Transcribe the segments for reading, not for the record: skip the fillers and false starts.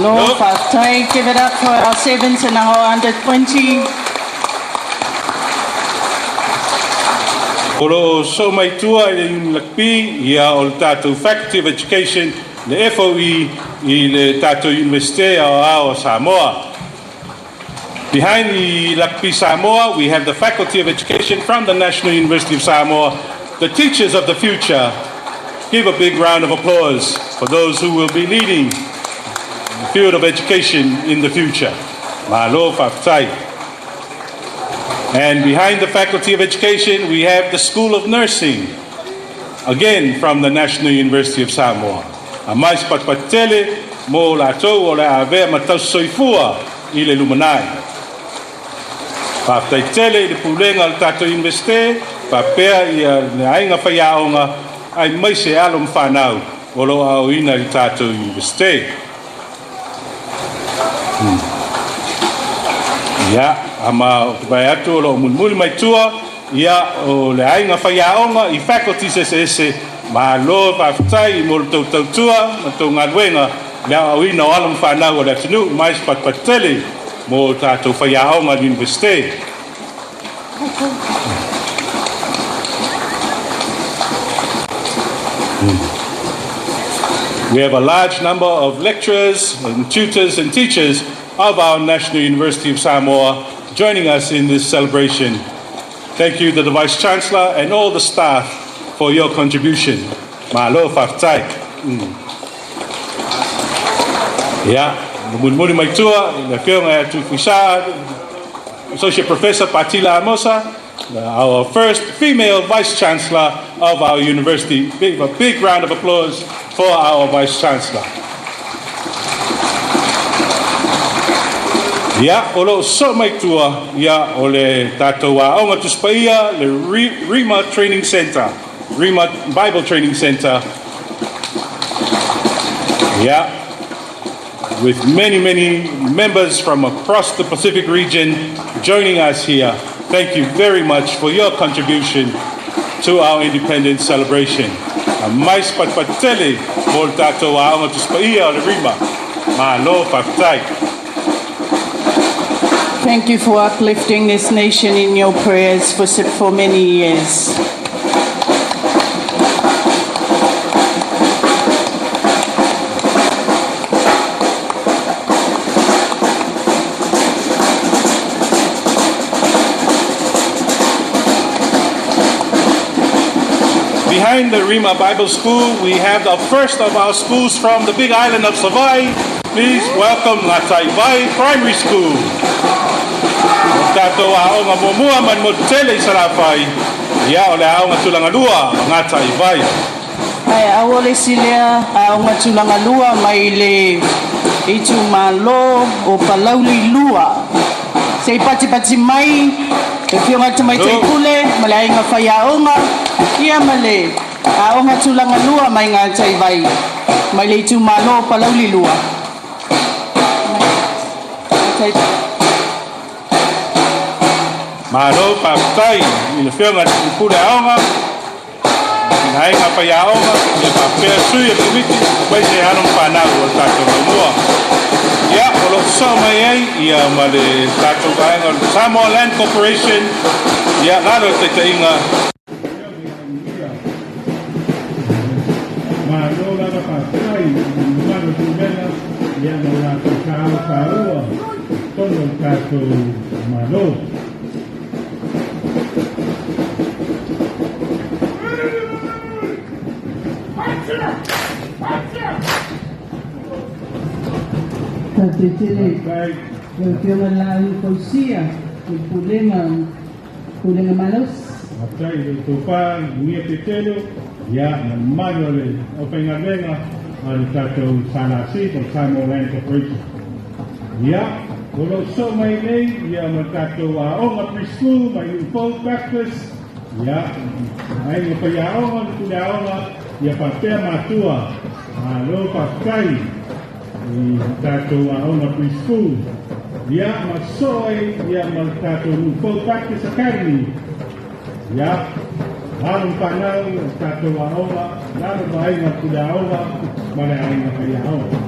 Malo, faafetai. Give it up for our sevens and our under 20. O lo o soo mai tua i le Unilakpi ia o le tatou Faculty of Education, le FOE i le tatou Universite Aoao o Samoa. Behind the Rugby Samoa, we have the Faculty of Education from the National University of Samoa, the teachers of the future. Give a big round of applause for those who will be leading the field of education in the future. Malo faafetai. And behind the Faculty of Education, we have the School of Nursing, again from the National University of Samoa. Aumai se patupatu mo latou o le a avea ma tausisoifua i le lumanai. Faafetai tele i le pulega o le tatou Universite, faapea ia le aiga faiaoga, aemaise alo ma fanau o lo o aoaoina i le tatou Universite. Ia, ama o te vaai atu o lo o mulimuli mai tua, ia o le aiga faiaoga i faculties eseese, malo faafetai i mo le tou tautua ma tou galuega le aoaoina o alo ma fanau o le atunuu, aumai se patupatu tele mo tatou faiaoga i le Universite. We have a large number of lecturers and tutors and teachers of our National University of Samoa joining us in this celebration. Thank you to the Vice Chancellor and all the staff for your contribution. Malo faafetai. Ia, mulimuli mai tua, le afioga ia Tuifuisaa, Associate Professor Patila Amosa, our first female Vice Chancellor of our university. Big, a big round of applause for our Vice Chancellor. Ia, o lo o soo mai tua, ia, o le tatou aoga Tusi Paia, le Rima Training Center, Rima Bible Training Center. Ia, with many, many members from across the Pacific region joining us here. Thank you very much for your contribution to our independence celebration. Aumai se patupatu tele mo le tatou aoga Tusi Paia o le Rima. Malo faafetai. Thank you for uplifting this nation in your prayers for many years. Behind the Rima Bible School, we have the first of our schools from the big island of Savaii. Please welcome Gataivai Primary School. O tatou aoga muamua mai le motu tele i Salafai, ia o le aoga tulagalua Gataivai. Ae aua le isi lea aoga tulagalua mai le itumalo o Palauli 2. Se i patipati mai le Afioga i le Tamaitai Pule ma le Aiga Faiaoga, ia ma le aoga tulagalua mai Gataivai mai le itumalo o Palauli 2. Malo faafetai i le Afioga i le Pule Aoga, le aiga faiaoga, ia faapea sui o le Komiti, aemaise alo ma fanau o le tatou laumua. Ia, o lo o sosoo mai ai ia ma le tatou vaega o le Samoa Land Corporation, ia, lalo o le taitaiga. Malo lava faafetai i le mamalu o Pulega ia ma o latou taao taua i totonu o le tatou Malo. Faafetai tele lau Afioga Lau Fausia i le Pulega Pulega Malosi. Faafetai i le tofa Uia Petelo ia ma le mamalu o le aufaigaluega a le tatou SLC po o le Samoa Land Corporation. Ia, o lo o sosoo mai nei ia ma le tatou aoga preschool mai Nuu Baptist, ia, aiga faiaoga le pule aoga, ia faapea matua. Malo faafetai i le tatou aoga preschool. Ia, ma sosoo ai ia ma le tatou Nuu Baptist Academy. Ia, alo ma fanau o le tatou aoga, lalo ma aiga pule aoga ma le aiga faiaoga.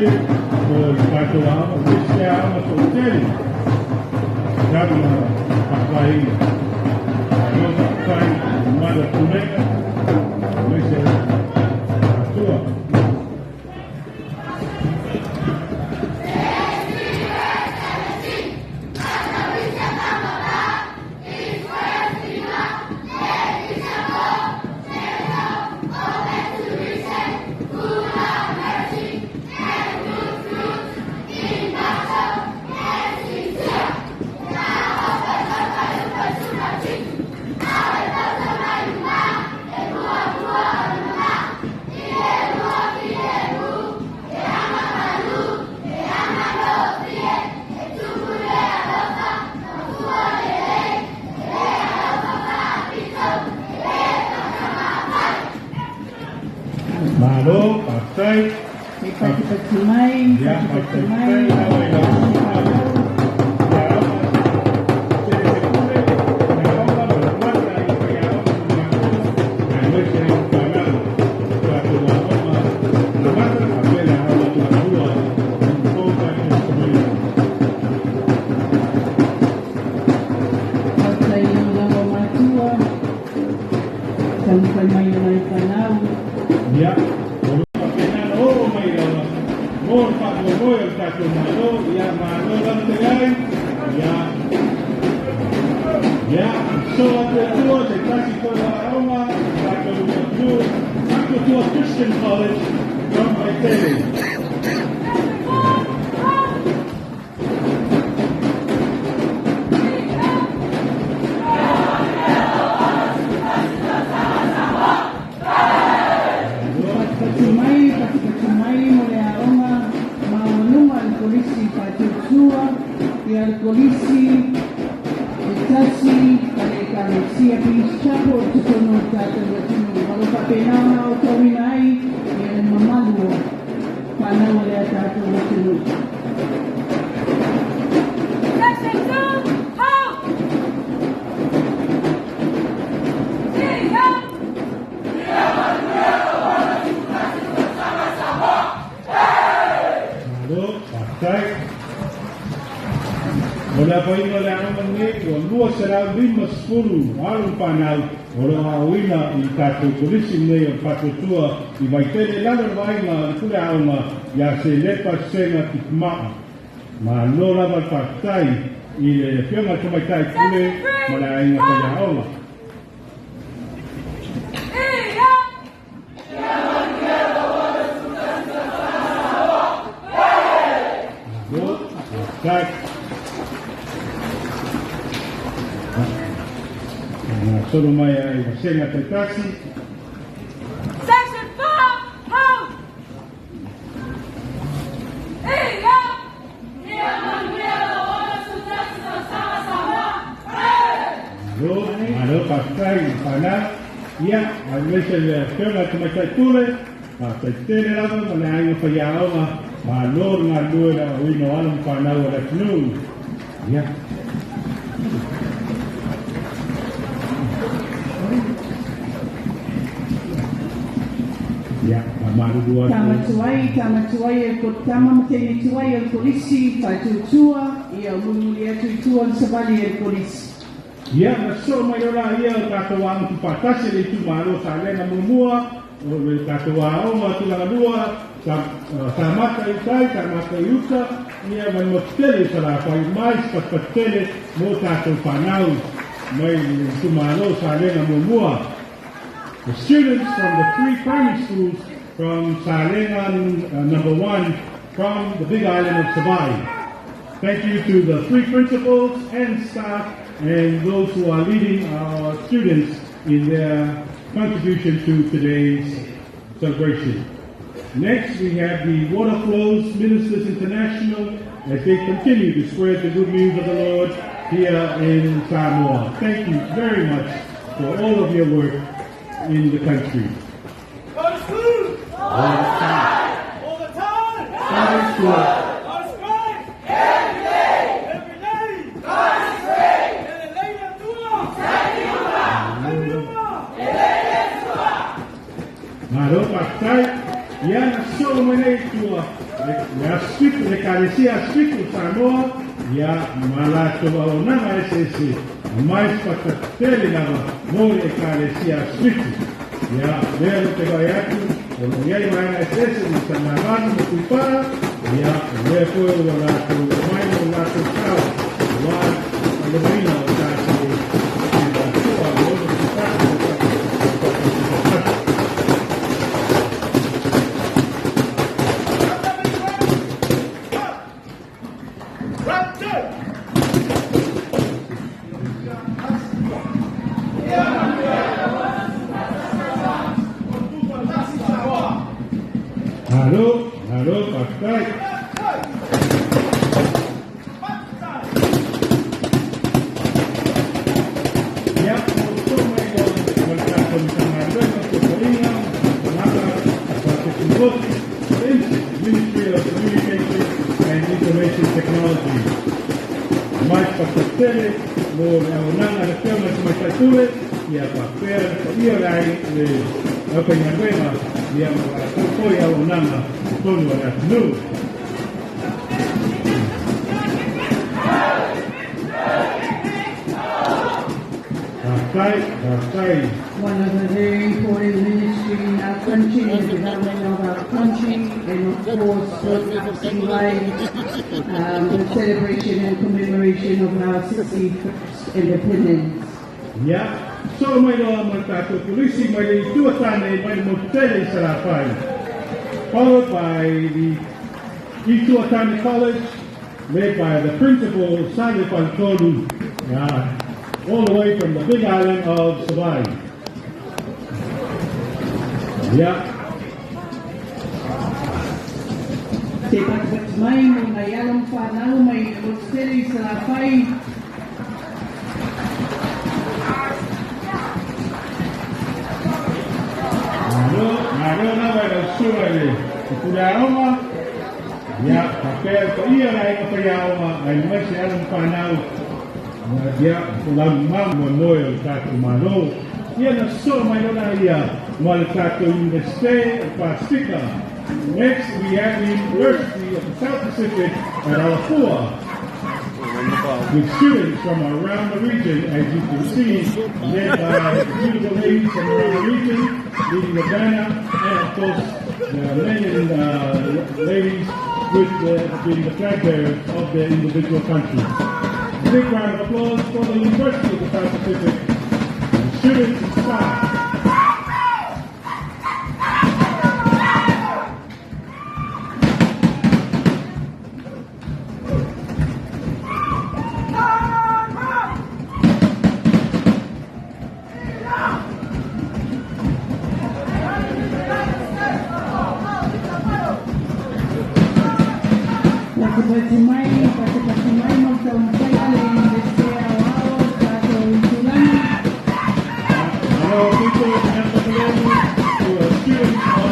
Vaitele mo le tatou aoga, aemaise le aoga toatele talu ona faavaeina. Malo faafetai i le mamalu o le Pulega aemaise matua. Malo, faafetai. E patipati mai, Ia, patipati faafetai mai. lava i lau susuga le aoga Selesepule, le aoga ma le mamalu o le aiga faiaoga ma matua, aemaise ai le fanau o tatou aoga amata faapea le aoga tulagalua i Full Baptist Community. Faafetai lagolago a matua, taumafai mai o nai fanau. Ia, o lo o faapena ona oo mai lava mo le faamoemoe o le tatou Malo, ia malo lava tele ai, ia, ia, so atu e tua se tasi foi o aoga, tatou atunuu, Matuatua Christian College from Vaitele. Section 4, halt! Ia! Patipati mai, patipati mai mo le aoga maualuga a le Kolisi Faatuatua, ia le Kolisi e tasi a le Ekalesia Peace Chapel i totonu o le tatou atunuu. Ma lo faapena ona aotauina ai ia le mamalu o fanau o le tatou atunuu. Section 2, halt! Ia! Malo, faafetai. O le afaina o le aoga lenei, ua 250 alo ma fanau o lo o aoaoina i tatou kolisi nei o le Faatuatua i Vaitele lalo le vaaiga a le pule aoga ia Selepa Sega Tifuma'a. Malo lava le faafetai i le afioga i le tamaitai pule ma le aiga faiaoga. Ia! Malo, faafetai. Na solo mai ai vasega taitasi. Section 4, halt! Ia! Ia manuia ona tasi tausaga Samoa. Malo, malo, faafetai i fanau. Ia, aemaise le afioga i le tamaitai pule, faafetai tele lava ma le aiga faiaoga, malo le galulue le aoaoina o alo ma fanau o le atunuu. Ia. Ia, faamalulu atu. Tama tuai e ko tama ma teine tuai o le Kolisi Faatuatua, ia mulimuli atu i tua o le savali e le Kolisi. Ia, na sosoo mai o laia o tatou aoga tuufaatasi a le itumalo Salega Muamua, o le tatou aoga Tulagalua, Samata i tai, Samata i uta, ia ma le motu tele i Salafai, mai se patupatu tele mo tatou fanau mai le itumalo Salega Muamua. The students from the three primary schools from Salega number 1 from the big island of Savaii. Thank you to the three principals and staff and those who are leading our students in their contribution to today's celebration. Next, we have the Water Flows Ministers International as they continue to spread the good news of the Lord here in Samoa. Thank you very much for all of your work in the country. Go to school! All the time. All the time! God is good. God is great! Every day! Every day! God is great! E lelei le Atua! Atua! Malo, faafetai. Ia na sosoo mai nei tua. Le Aso Fitu, le Ekalesia Aso Fitu o Samoa, ia, ma latou auaunaga eseese, mai se faafetai tele lava mo le Ekalesia Aso Fitu. Ia, lea ou te vaai atu, o lo o i ai vaega eseese mai Samalamalu ma Tuipaa, ia, o lea foi ua latou aumai lo latou sao, aua le faailogaina o tatou i le 61 o tatou tutoatasi. Round two. Malo, malo, faafetai. Ia, ua sosoo mai loa ma le tatou Matagaluega o Fesootaiga ma Faamatalaga Faatekonolosi, the Ministry of Communication and Information Technology. Mai se faafetai tele mo le auaunaga a le Afioga i le Tamaitai Pule, ia faapea le paia o le ai le aufaigaluega, ia ma latou foi auaunaga i totonu o le atunuu. Faafetai, faafetai. One of the very important ministry in our country, the development of our country, and of course, in line the celebration and commemoration of our 61st independence. Ia, sosoo mai loa ma le tatou polisi mai le Itu a Tane mai le motu tele i Salafai. Followed by the Itu a Tane College, led by the principal, Sale Faletolu, all the way from the big island of Savaii. Ia. Se patipati mai mo nai alo ma fanau mai le motu tele i Salafai. Malo, malo lava i lau susuga i le pule aoga, ia, faapea le paia o le aiga faiaoga, aemaise alo ma fanau, ia, o laumamao moemoe o le tatou Malo. Ia na sosoo mai loa laia ma le tatou Iunivesite o le Pasefika. Next, we have the University of the South Pacific at Alafua, with students from around the region, as you can see, led by the beautiful ladies from around the region, leading the banner, and of course, the men and ladies with being the flag bearers of their individual countries. A big round of applause for the University of the South Pacific, and students and staff. Patipati mai, patipati mai mo le taumafai a le Iunivesite Aoao o le tatou itulagi. Hello, people and who are students of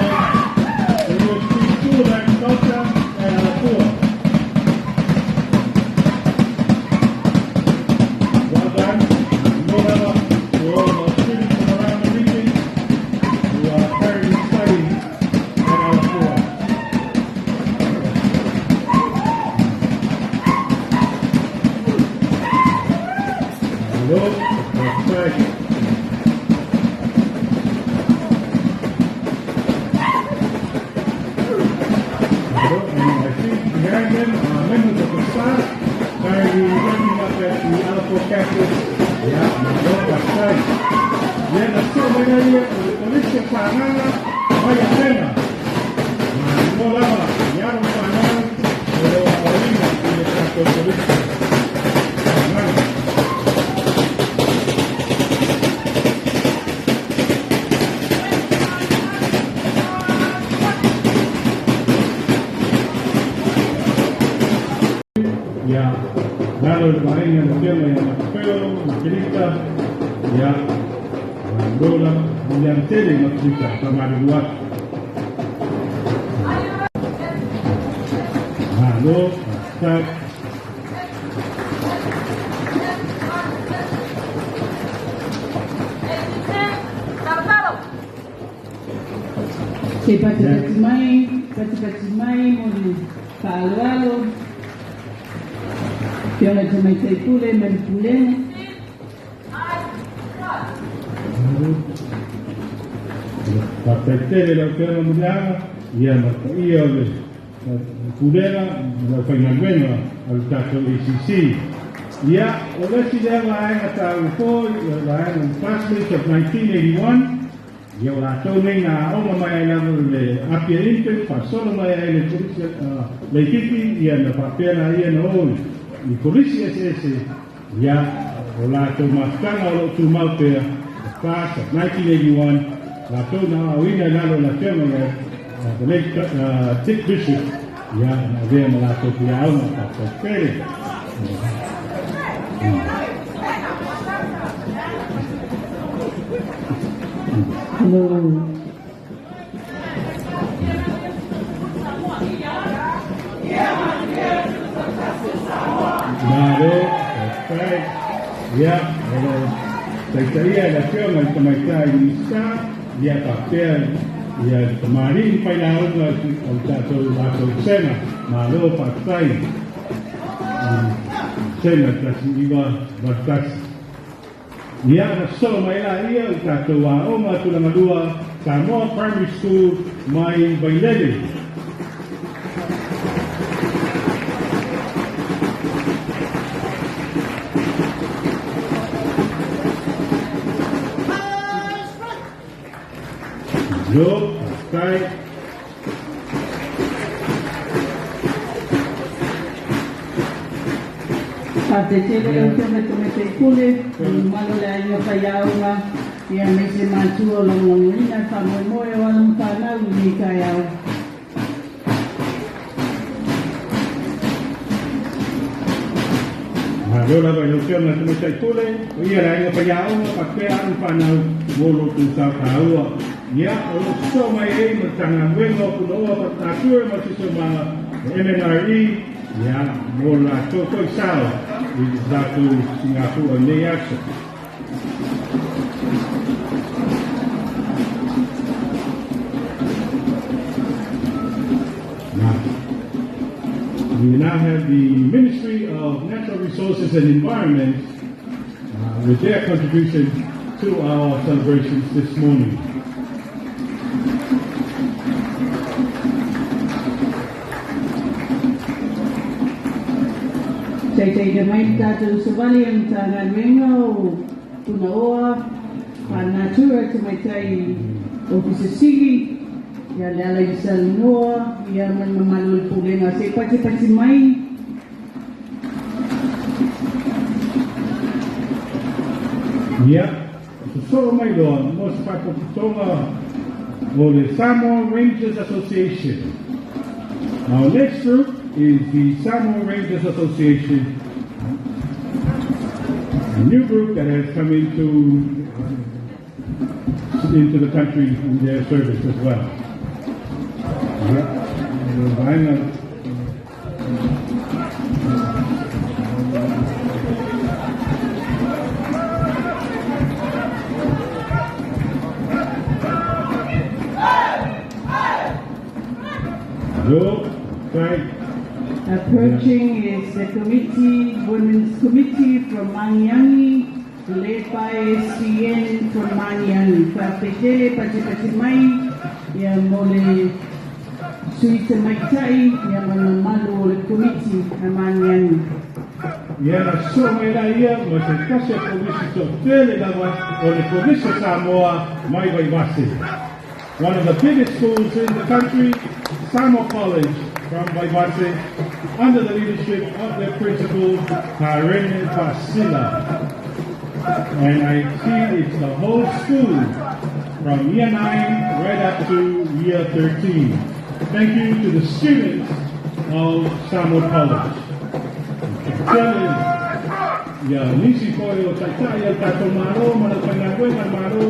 the University School of Agriculture at Alafua. Well done. Well done to all the students from around the region who are currently studying at Alafua. Hello, faafetai. And I think behind them are members of the staff currently working up at the Alafua campus. Ia, malo, faafetai. Ia na sosoo mai laia o le Kolisi o Fa'agaga mai Atena. Malo lava, i alo ma fanau, o lo o aoaoina i le tatou Kolisi Fa'agaga. Ia, lalo i le vaaiga le Afioga ia Matafeo Makerita, ia, malo lava, manuia tele Makerita, faamalulu atu. Malo, faafetai. Talapalo. Se patipati mai, patipati mai mo le faaaloalo, Afioga i le Tamaitai Pule ma le Pulega. Faafetai tele i lau Afioga Muliaga, ia ma le paia o le Pulega ma le aufaigaluega a le tatou ACC. Ia, o le isi lea vaega taua foi, o le vaega o le Classmates of 1981, ia o latou nei na aoga mai ai lava i le Apia Infant, faasolo mai ai le Kolisi Laitiiti, ia na faapea laia na o i Kolisi eseese, ia o latou mafutaga o lo o tumau pea, the class of 1981, latou na aoaoina i lalo o le afioga ia the late Dick Bishop, ia na avea ma latou faiaoga, faafetai tele. Hello. Malo, faafetai. Ia, o lo o taitaia e le Afioga i le Tamaitai Minisita, ia faapea ia le tamalii failauga o le tatou latou vasega. Malo, faafetai. Vasega 1981. Ia, na sosolo mai laia i tatou aoga tulaga lua Samoa Primary School mai Vailele. Malo, faafetai. Faafetai tele lau Afioga i le Tamaitai Pule, le mamalu o le aiga faiaoga, ia aemaise matua o lagolagoina le faamoemoe o alo ma fanau i lenei taeao. Malo lava i lau Afioga i le Tamaitai Pule, o ia le aiga faiaoga faapea alo ma fanau mo lo outou sao taua. Ia, o lo o sosoo mai ai ma le Matagaluega o Punaoa Faalenatura ma le Siosiomaga, le MNRE, ia, mo le latou foi sao i le tatou Singapua i lenei aso. Now, we now have the Ministry of Natural Resources and Environment with their contribution to our celebrations this morning. Taitaina mai le tatou savali a le Matagaluega o Punaoa Faalenatura i Tamaitai Ofisa Sili ia Lealaisalanoa ia ma le mamalu o le Pulega. Se i patipati mai. Ia, sosoo mai loa mo se faapotopotoga o le Samoa Rangers Association. Our next group is the Samoa Rangers Association, a new group that has come into the country in their service as well. Ia, o vaega. Malo, faafetai. Approaching is the committee, Women's Committee from Magiagi, led by SCN from Magiagi. Faafetai tele patipati mai ia mo le sui tamaitai ia ma le mamalu o le komiti a Magiagi. Ia na sosoo mai laia ma se tasi o Kolisi toatele lava o le Kolisi o Samoa mai Vaivase. One of the biggest schools in the country, Samoa College from Vaivase, under the leadership of their principal, Karene Basila. And I see it's the whole school from year 9 right up to year 13. Thank you to the students of Samoa College. Tele ia nisi foi o taitai o le tatou Malo ma le aufaigaluega a le Malo,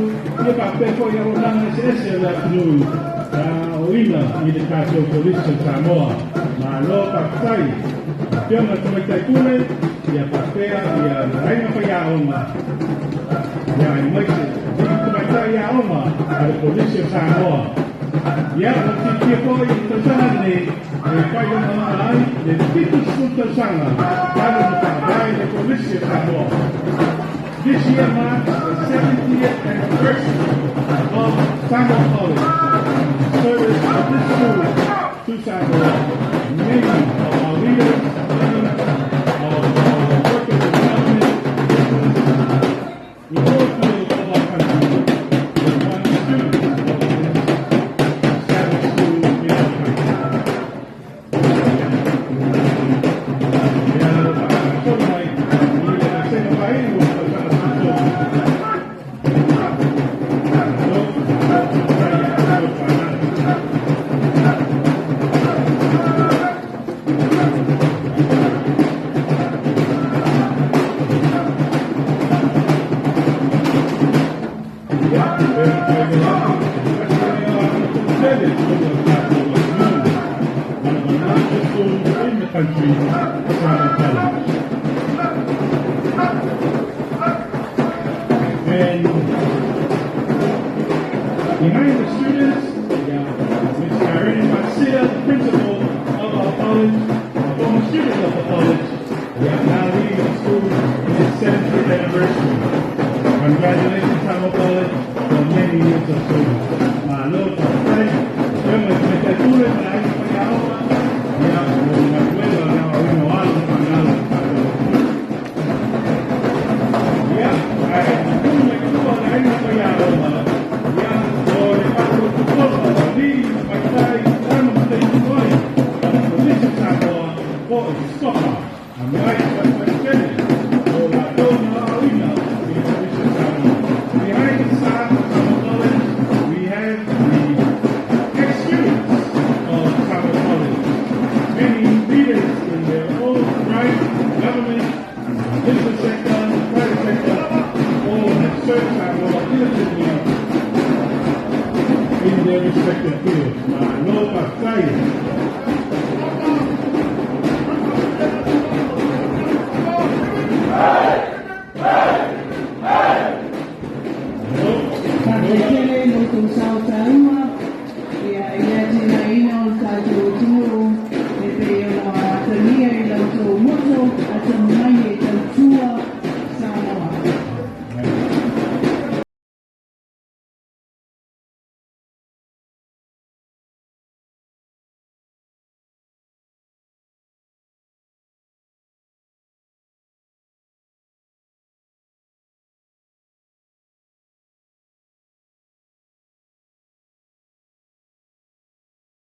ia faapea foi auaunaga eseese a le atunuu sa aoina i le tatou Kolisi o Samoa. Malo faafetai. Afioga i le Tamaitai Pule, ia faapea ia le aiga faiaoga, ia aemaise alii tamaitai aoga a le Kolisi o Samoa. Ia, o silafia foi i le tausaga lenei e faailogalanu ai le 70 tausaga talu ona faavae le Kolisi o Samoa. This year marks the 70th anniversary of Samoa College. Service of this school to Samoa, many of our leaders, many of our workers in government, business, in all fields of our country, were once students of this established school in our country. Ia, faagasolo mai i le gasega faaiu o le tausaga 13. Malo, faafetai ia outou fanau. Ia, e faailoa atu, se tasi lenei o aoga toatele i totonu o le tatou atunuu. One of the largest schools in the country, Samoa College. And behind the students, yeah, Ms. Irene Marcia, the principal of our college, a former student of the college, yeah, now leading the school in its 70th anniversary. Congratulations, Samoa College, for many years of service. Malo, faafetai. Afioga i le Tamaitai Pule ma le Aiga Faiaoga, ia, mo le galuega o le aoaoina o alo ma fanau o le tatou atunuu. Ia, ae tu mai tua le aiga faiaoga, ia, o le faatautotoga o alii ma tamaitai, tama ma teine foi, o le Kolisi o Samoa po o Episkopa, a me ai faifai o latou na aoaoina i le Kolisi o Samoa. Behind the staff of Samoa College, we have the ex-students of Samoa College. Many leaders in their own right, government, business sector, private sector, all have served Samoa diligently in their respective fields. Malo faafetai.